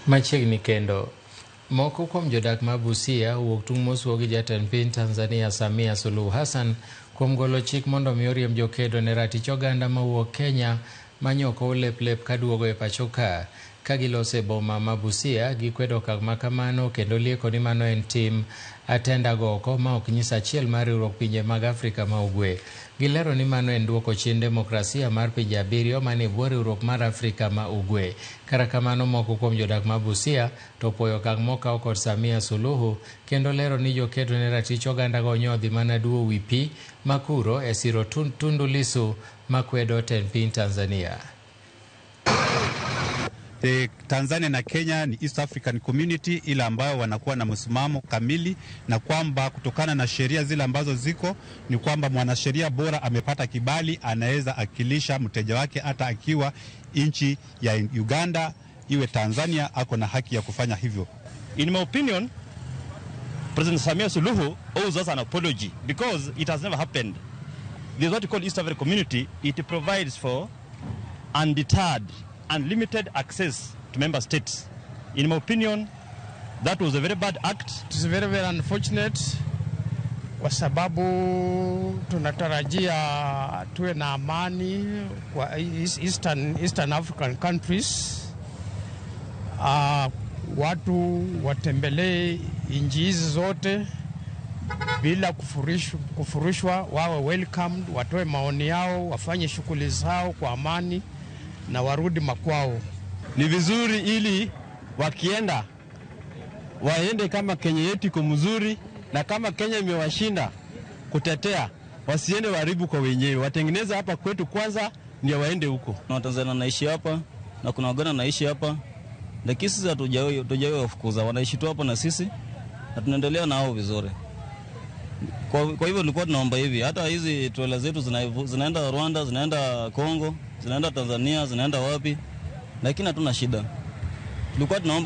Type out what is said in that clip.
Machiegni kendo. Moko kuom jodak ma Busia owuok tung' mosuo gi jatend piny Tanzania Samia Suluhu Hassan kuom golo chik mondo mi oriemb jokedo ne ratich oganda mawuok Kenya manyoko lep lep kaduogo e pacho ka. Ka giloso e boma ma Busia, gikwedo okang' ma kamano kendo lieko ni mano en tim atenda goko ma ok nyis achiel mar riwruok pinje mag Afrika ma Ugwe. Gilero ni mano en duoko chien demokrasia mar pinje abiriyo manie bwo riwruok mar Afrika ma Ugwe. Kata kamano moko kuom jodak ma Busia to opuoyo okang' mokaw kod Samia Suluhu kendo lero ni jokedo ne ratich oganda go nyodhi mana duo wi pi ma kuro e siro Tundu Lissu makwedo tend piny Tanzania. Tanzania na Kenya ni East African Community ile ambayo wanakuwa na msimamo kamili, na kwamba kutokana na sheria zile ambazo ziko ni kwamba mwanasheria bora amepata kibali, anaweza akilisha mteja wake hata akiwa nchi ya Uganda iwe Tanzania, ako na haki ya kufanya hivyo. In my opinion, President Samia Suluhu owes us an apology because it has never happened. There's what we call East African Community. It provides for undeterred, unlimited access to member states. In my opinion, that was a very bad act. It is very, very unfortunate kwa sababu tunatarajia tuwe na amani kwa Eastern African countries. Watu watembelee nchi hizi zote bila kufurushwa, wawe welcomed, watoe maoni yao, wafanye shughuli zao kwa amani na warudi makwao. Ni vizuri ili wakienda waende kama Kenya yetu iko mzuri, na kama Kenya imewashinda kutetea, wasiende waharibu kwa wenyewe, watengeneze hapa kwetu kwanza ndio waende huko. Kuna Watanzania wanaishi hapa na kuna Waganda wanaishi hapa, lakini sisi hatujawahi wafukuza, wanaishi tu hapa na sisi na tunaendelea nao vizuri. Kwa hivyo tulikuwa tunaomba hivi, hata hizi trailer zetu zinaenda Rwanda, zinaenda Congo, zinaenda Tanzania, zinaenda wapi, lakini hatuna shida. Tulikuwa tunaomba